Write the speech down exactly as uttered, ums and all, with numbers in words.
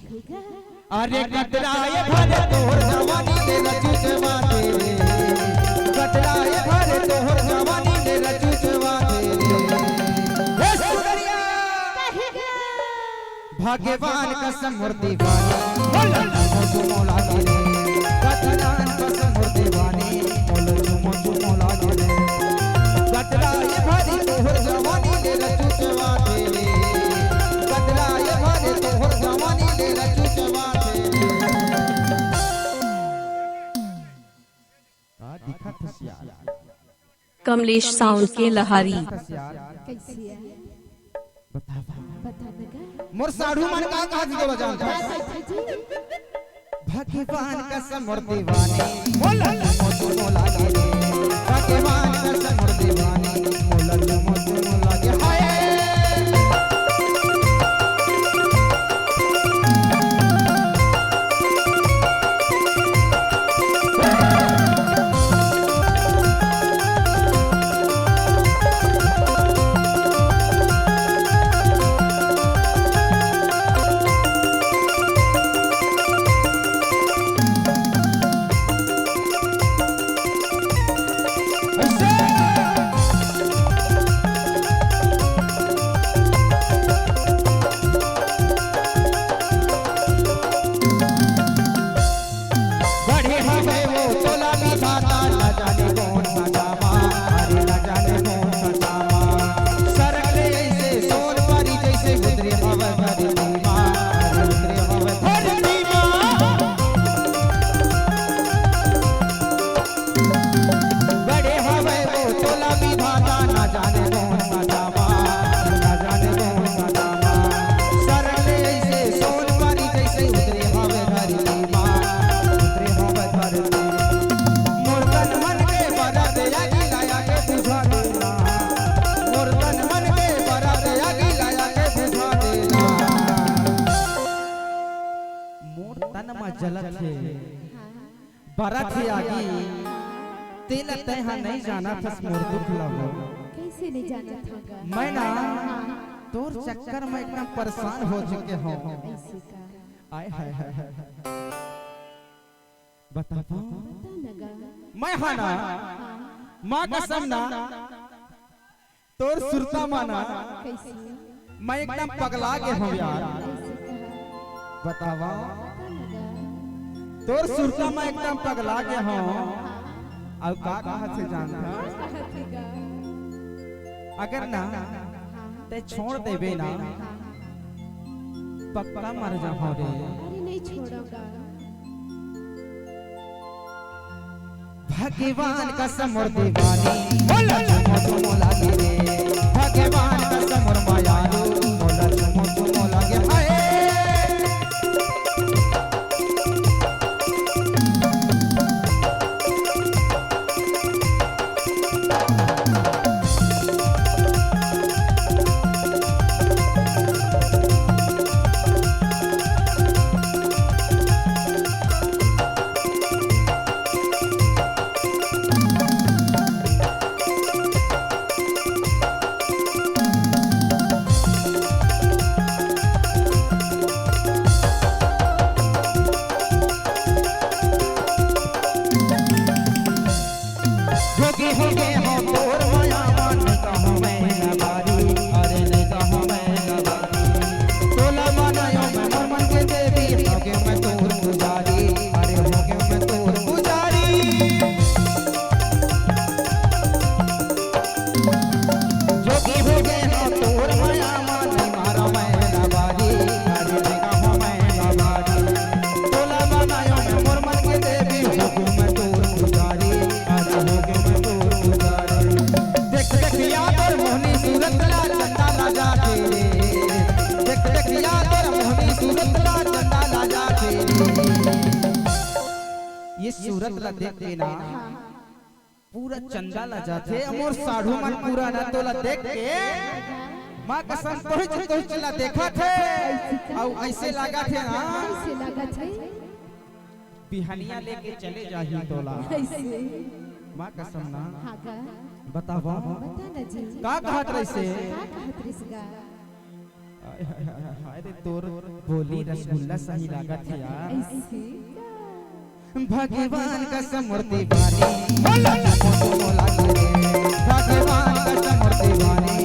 ठीक है। अरे कतराए भरे तोहर जवानी ले रचुचवा दे रे। कतराए भरे तोहर जवानी ले रचुचवा दे रे। हे सुंदरिया। कहे गा। भगवान कसम मोर दीवानी, मोला चुमो चुमो लागे रे। भगवान कसम मोर दीवानी, मोला चुमो चुमो लागे रे। कतराए भरे तोहर जवानी ले रचुचवा दे रे। कतराए भरे तोहर जवानी ले रचुचवा दे रे। का दिखत हस यार? कमलेश साउंड के लहारी। कैसे है? बतावा। बता दे का? मोर साढ़ू मन का कहा जी, बोला जान। का कहथे जी? भगवान कसम मोर दीवानी, मोला चुमो चुमो लागे रे। भगवान कसम मोर दीवानी, मोला चुमो चुमो लागे। हाय। बढ़े हवे वो तोला विधाता, न जाने कौन सा जामा, अरे न जाने कौन सा जामा। सरक ले ऐसे सोन परी जैसे उतरे हवे धरती मा, अरे उतरे हवे धरती मा। बढ़े हवे वो तोला विधाता, न जाने कौन सा जामा, न जाने कौन सा जामा। सरक ले ऐसे सोन परी जैसे उतरे हवे धरती मा, उतरे हवे धरती। मोर तन मन के बरत आगी लाया के बुझा देना, मोर तन मन के बरत आगी लाया के बुझा देना। मोर तन म जलत हे, हाँ। बरत हे आगी, तेला तैं हा नइ जानत हस मोर दुख ला वो। कैसे नइ जानत हँव गा? मैं ना हाँ। तोर चक्कर म एकदम परेशान हो चुके हँव। ऐसे का? आय हाय हाय हाय। बता पाऊँ? बता ना गा। मैं हा ना, हाँ। माँ कसम ना, तोर सुरता म ना, कैसे? मैं एकदम पगला गे हँव यार। कैसे कहा? बतावा। बता ना गा। तोर सुरता म एकदम पगला गे हँव। हाँ। अउ का कहत हे जानत हस? का कहत हे गा? अगर ना, हाँ। तैं छोड़ देबे ना, हाँ। पक्का मर जाहूँ रे। अरे नहीं छोड़ों गा। भगवान कसम मोर दीवानी, मोला चुमो चुमो लागे रे। भगवान कसम मोर मयारू, मोला चुमो चुमो लागे। हाय। जोगी हो गे हँव तोर मया म, नइ कहँव मैं नबारी, अरे नइ कहँव मैं नबारी। तोला बनायो मैं मोर मन के देवी, हो गेंव मैं तोर पुजारी, अरे हो गेंव मैं तोर पुजारी। जोगी हो गे हँव तोर मया म, नइ मारँव मैं नबारी, अरे नइ कहँव मैं नबारी। तोला बनायो मैं मोर मन के देवी, हो गेंव मैं तोर पुजारी, अरे हो गेंव मैं तोर पुजारी। देख देख या तोर मोहनी सूरत ला चंदा ला जाथे रे। देख देख या तोर मोहनी सूरत ला चंदा ला जाथे रे। ये सूरत ला देख के ना, हाँ। पूरा चंदा ला जाथे, मोर साढ़ू मन पूरा ना तोला देख के, माँ कसम तोहिच तोहिच ला देखत हे, अउ ऐसे लागत हे ना, ऐसे लागत हे। बिहनिया लेके चले जाही तोला। ऐसे। माँ कसम ना। हाँ गा। बतावा। बता ना जी। का कहत रहिसे? का कहत रहिस गा? हाय रे, तोर बोली रसगुल्ला सही लागत हे यार। ऐसे का? भगवान कसम मोर दीवानी, मोला मोला रे। भगवान कसम मोर दीवानी,